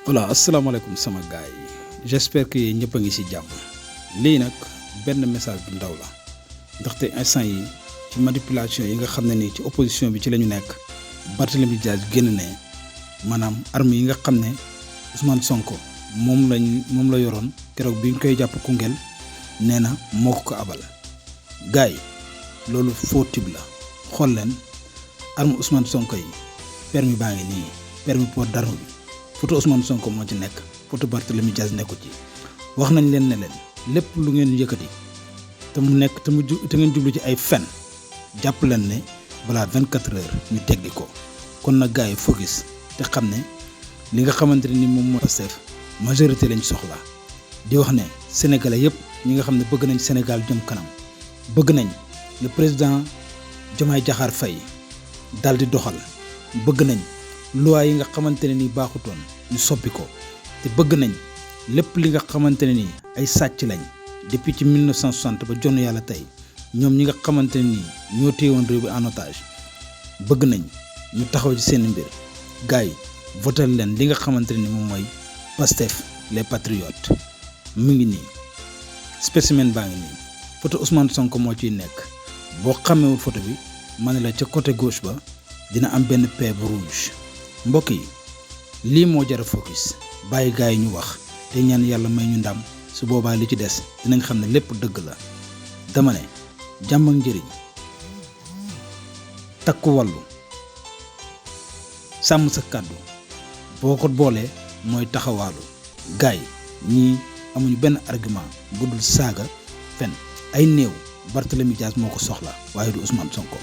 voilà asalaamaaleykum sama gars yi j'espère que ñëpp a ngi ci jàmm lii nag benn message bu ndaw la ndaxte instant yi ci manipulation yi nga xam ne nii ci opposition bi ci la ñu nekk Barthélémy Dias génn ne maanaam armes yi nga xam ne Ousmane Sonko moom la yoroon keroog bi ñu koy jàpp Koungheul nee na moo ko abal gars yi loolu faux type la xool leen arme Ousmane Sonko yi permis baa ngi nii permis port d'arme bi photo Ousmane Sonko moo ci nekk photo Barthélémy Dias nekku ci wax nañ leen ne leen lépp lu ngeen yëkkati te mu nekk te ngeen jublu ci ay fen jàpp leen ne balaa 24 heures ñu teggi ko kon nag gars yi focus te xam ne li nga xamante ne ni moom mooy Pastef majorité lañ soxla di wax ne sénégalais yëpp ñi nga xam ne bëgg nañ Sénégal jëm kanam bëgg nañ le président Diomaye Diakhar Faye daal di doxal bëgg nañ loi yi nga xamante ne ni baaxutoon ñu soppi ko te bëgg nañ lépp li nga xamante ne ni ay sàcc lañ depuis ci 1960 ba jonn yàlla tey ñoom ñi nga xamante ne ni ñoo téyewoon réew bi en otage bëgg nañ ñu taxaw ci seen mbir gars yi votal leen li nga xamante ne ni moom mooy Pastef les patriotes mu ngi nii spécimen baa ngi nii photo Ousmane Sonko moo ciy nekk boo xamewul photo bi ma ne la ca côté gauche ba dina am benn P bu rouge mbokk yi lii moo jar a focus bàyyi gars yi ñu wax te ñaan yàlla may ñu ndam su boobaa li ci des dinañ xam ne lépp dëgg la dama ne jàmm ak njëriñ takku wàllu sàmm sa kàddu boo ko boolee mooy taxawaalu gars yi ñii amuñu benn argument bu dul saaga fen ay néew Barthélémy Dias moo ko soxla waaye du Ousmane Sonko.